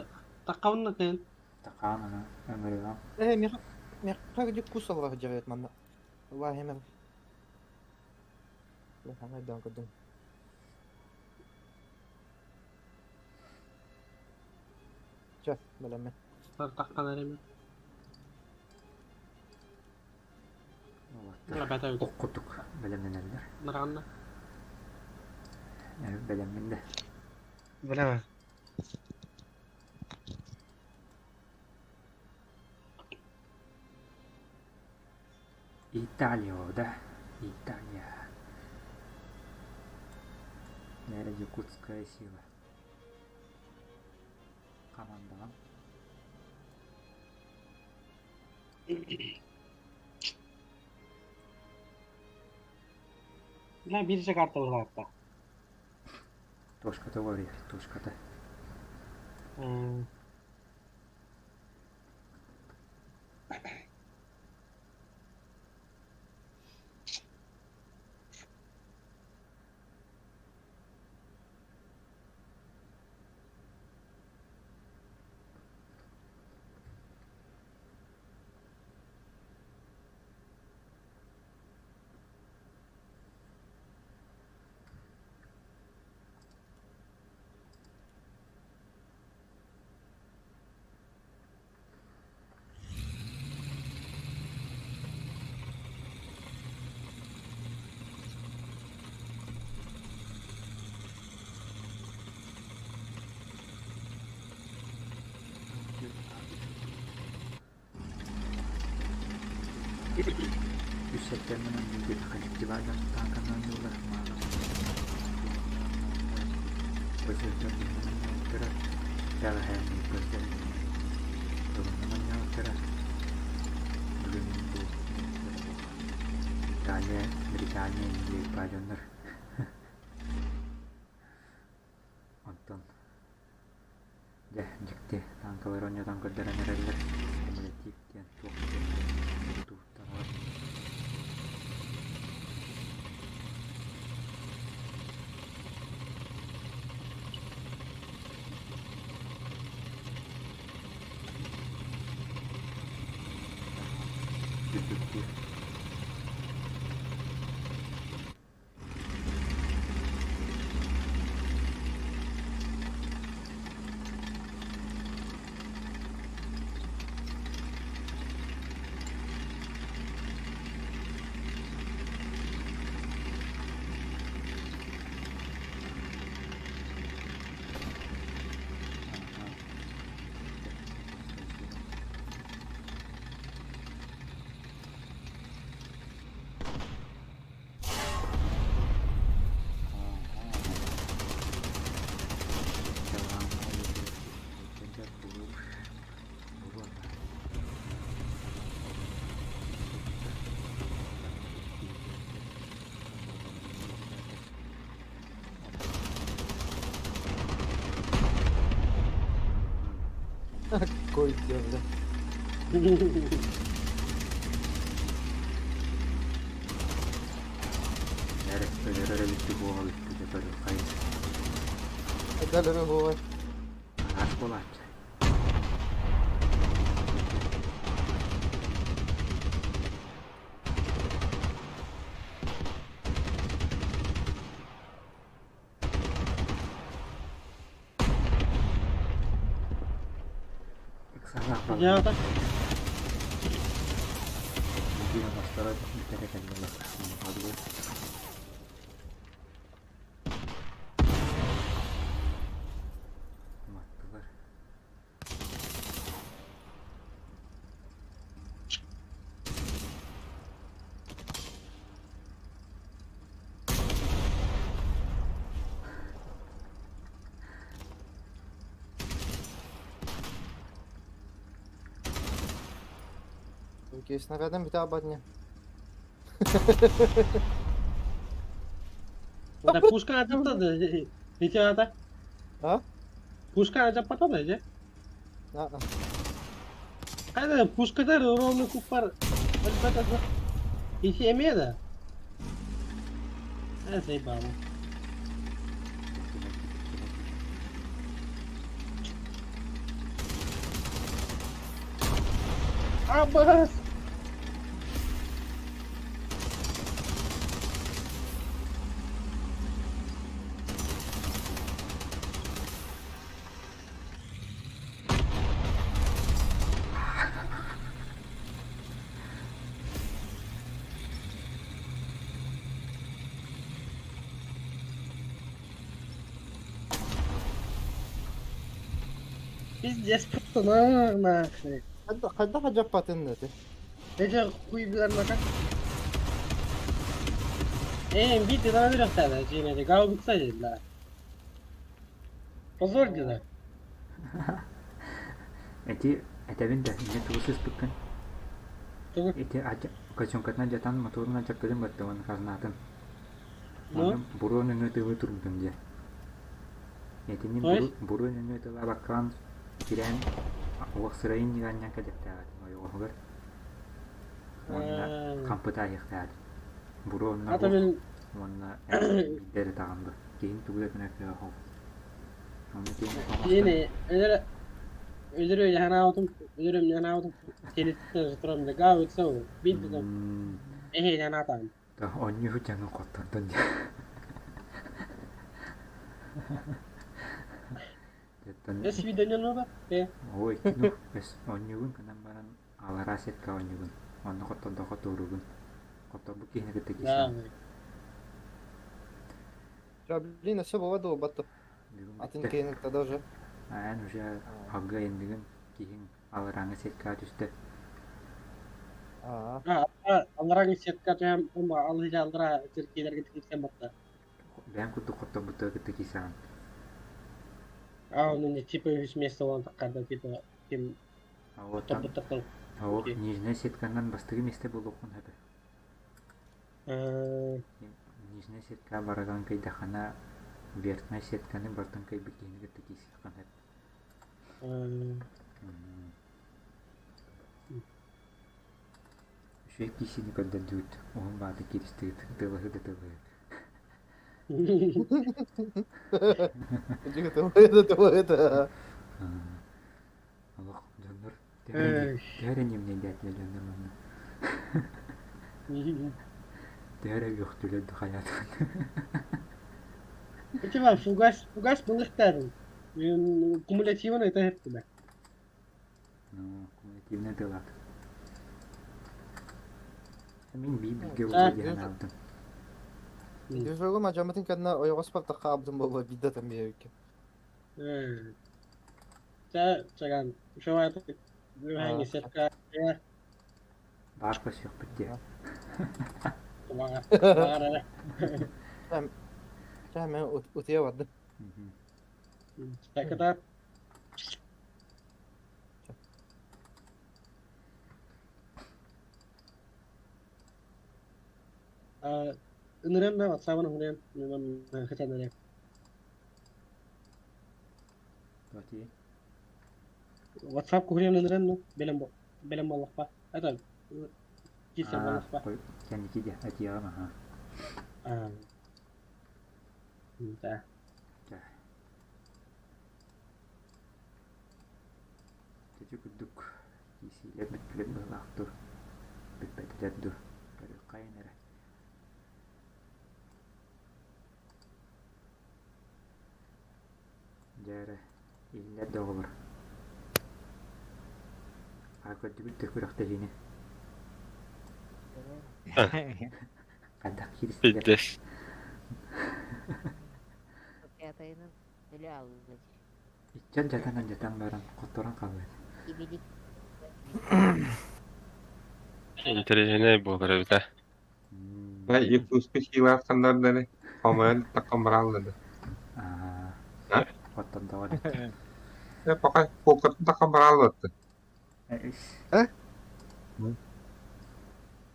таққабынна кыйын. Тақаан аны ыҥырыам. Э, меха меха где кус аллах дьаҕыт манна. Вахимер. Хаҥайдаан көрдүм. Чэ, бэлэммин. Таққан эреме. Ох курдук бэлэмнэнэллэр. Нараанна. Бэлэммин да. Бэлэм. Италия, да? Италия. Наверное, якутская сила. Хамаандаҕын Бля, биржа карта улаатта. Точката уларыйар, точката. Үс сэттэммин онньуурга коллективардан тааҥканан оонньууллар мааны Бөсөлтөр биһинэн оонньообуттара, бэҕэһээ Ньурбаттан Дьолунан оонньообуттара, бүгүн бу Италия, Британия, Индия дьоннор Онтон дьэ дьикти тааҥкалары оонньотон көрдөрөн эрэллэр кумулятив диэн туох тутууталар Үрдүктүү. Какой дел, да? Өлөрөр эбиппит буола бүппүтэ көрүөххэйин. Өлөрөр буолар. Араас буолааччы. Я так. Окей, снарядом бita ободня. Это пушка ajaptadi. Necha ata? А? Пушка ajapatadi, же? А, Qayda pushkada ровно kupar. Albatta. Ishi emedi. Ha, заебало. Абас! Пиздец, просто на нахрен. Хайдах ажаппатын эти? Нече хуй билэр мака? Э, бити на верхтада, жинеде, гаубица дедилер. Позор дедилер. Эти этэбин да, инньэ тугу сыыспыккын? Тугу? Ити котенкатынан дьатан мотуорун алдьаппытын батта уонна хазнатын. Ну? Онно буруо нөҥүө тылы турбутум дии. Этинин То есть? буруо нөҥүө тыла абаккаан кирээн уох сырайын ньыганньан кэлиэхтээх этим ойоҕоһугар. Уонна хампыта аһыахтаах этим. Буруо онно А то уох мин уонна биирдэ эрэ таҕан бу. Киһин тугу да гынар кыаҕа суох. Онно киһин оҥостон Киһини өлөр өлөр өйдөһөн өлөр өйдөһөн телевизор туран гаавытса биир эһиэнэн аатаан Оонньуу дьаҥын хоттордон дии. Өс видеону э Ой, ну, өс оонньуугун гынан баран аллараа сетка оонньуугун. Онно хоттордоххо туоруугун. Хотторбут киһини кытта киирсэҕин. Да, блин, все бывает батты. Бүгүн Атын бүттэ. киһини тогда уже. Аан уже алгы айанныгын киһиҥ аларааҥы сеткаҕа түстэ. Аа. Алларааҥы сетка түһэн алыһы аллараа киирэргэ киирсэн барда. Бэйэм курдук хотторбуттары кытта киирсэҕин. А он не типа үһүс место буолан таххарда типа ким хотторбуттартан. Оо, нижняя сетканан бастакы миэстэ буолуоххун сөп. Нижняя сетка бараган кыйдахана верхняя сетканы бартын кыйбыт киһини кытта киирсиэххин сөп. Үчүгэй киисини көрдөрдүгүт, уһун баата кииристигит, ытыалаһыы да ытыалаһыы. Это Олох дьоннор төһө эрэ ньимнэйдээтилэр дьоннор манна. Төһө эрэ үөхтүлэр да хайаатаҕын. Типа фугас, фугас былыктарын. Кумулятивно это хептилер. Ну, кумулятивно тылат. Мин биир бииргэ буолуо диэн анаабытым. Движогум ажамытын кэннэ ойоҕоспор таххаабытым буолуо биирдэ там биэбиккин. Ча, чаган, ушавай сетка Баар көрсүөхпүт диэ. Чэ, мен утуйа бардым. Таката. Ынырыам да ватсабын уһуруйан хытан WhatsApp куһуруйан ынырыам ну бэлэм бэлэм буоллахпа. Это киирсэр буоллахпа. Кэнники диэ этиэҕим аха. Да. Ити курдук киисиилэр бүттүлэр быһыылаах дуу, бүппэтилэр дуу, көрүөххэйин эрэ. Дьэ эрэ, иһиллэр да оҕолор. Аа көрдүгүт да күрэхтэһиини? Хайдах кииристилэр? Пиздец. Пятайынан өлө алла Иччэн дьатан-алдьатан баран хотторон хаалыа. Ибилик Интэриэһинэй буолар эбит ээ. Да, Иркутскай сыылаахтаннардары хомойон таххан бараллар Аа, хоттордоҕо эбит. Э, пока полкатын таххан бараллар Э,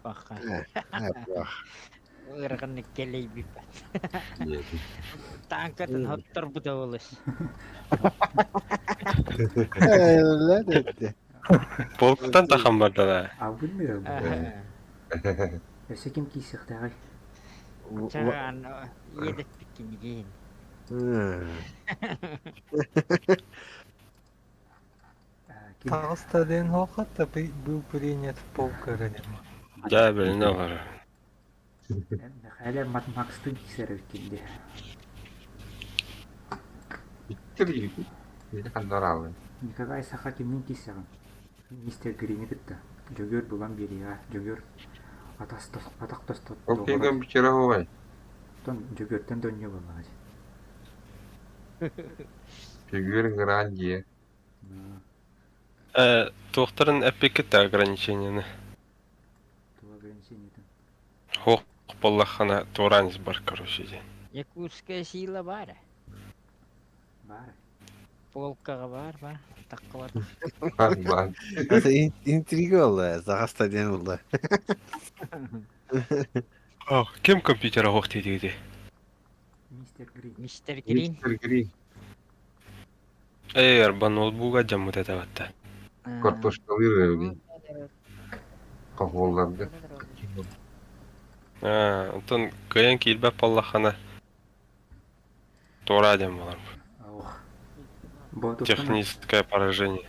Паха. Ыараханнык кэлэйбиппэт. Тааҥкатын хотторбута олус. Полктан тахан бардала. Алгын мира Өссө ким киирсиэхтээҕий? Чаҕаан иэдэппиккинигин. Таҕыста диэн суоххат был принят в полк эрэ Да, билинэ олорор. Мэхээлэ Макстын киирсэр эбиккин дии. Николай Саха кимниин киирсэҕин? Мистер Грини кытта. Дьөгүөр булан биэриэҕэ. Дьөгүөр атах тостот Ол киһи бичера хуай. Оттон Дьөгүөртэн да онньо буоллаҕа дии. Дьөгүөр ыҥыраан дьиэ. Э, туохтарын эппиккит да ограничениены? Туох ограничениетын? Суох буоллаххына туораан бар, короче, диэн. Якутская сила баар. Баар. Полкаҕа баар ба, таххыбат. Баар баар. Это интрига была, загаста диэн буолла. О, ким компьютер оһох диэтигити? Мистер Грин. Мистер Грин. Мистер Грин. Эй, арба ноутбуга дьаммыт этэ батта. Картошкалыыр эбит. Хохуолларга. Аа, онтон кыайан киирбэт буоллаххына, туора диэн буолар. Ох. Боотуртан Техническое поражение.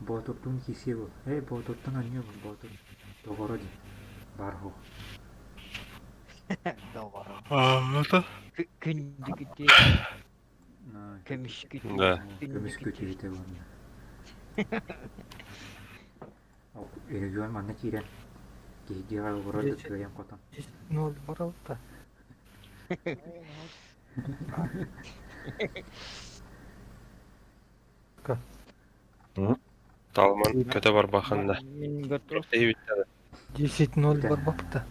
Боотуртун кисе бу. Эй, Боотуртан анньыы бу. Боотур. Доҕоро дии. Бар ху. Доҕоро. Аа, это? Күндү күтү, көмүс күтү, Да. күндү Көмүс күтү. күтү уонна. Өрөгүөн манна киирэн киһи олорор да кыайан хотон. 10-0 баралта. Талман көтө барбахында. Мин готов. Тэйбиттэр. 10-0 барбапта.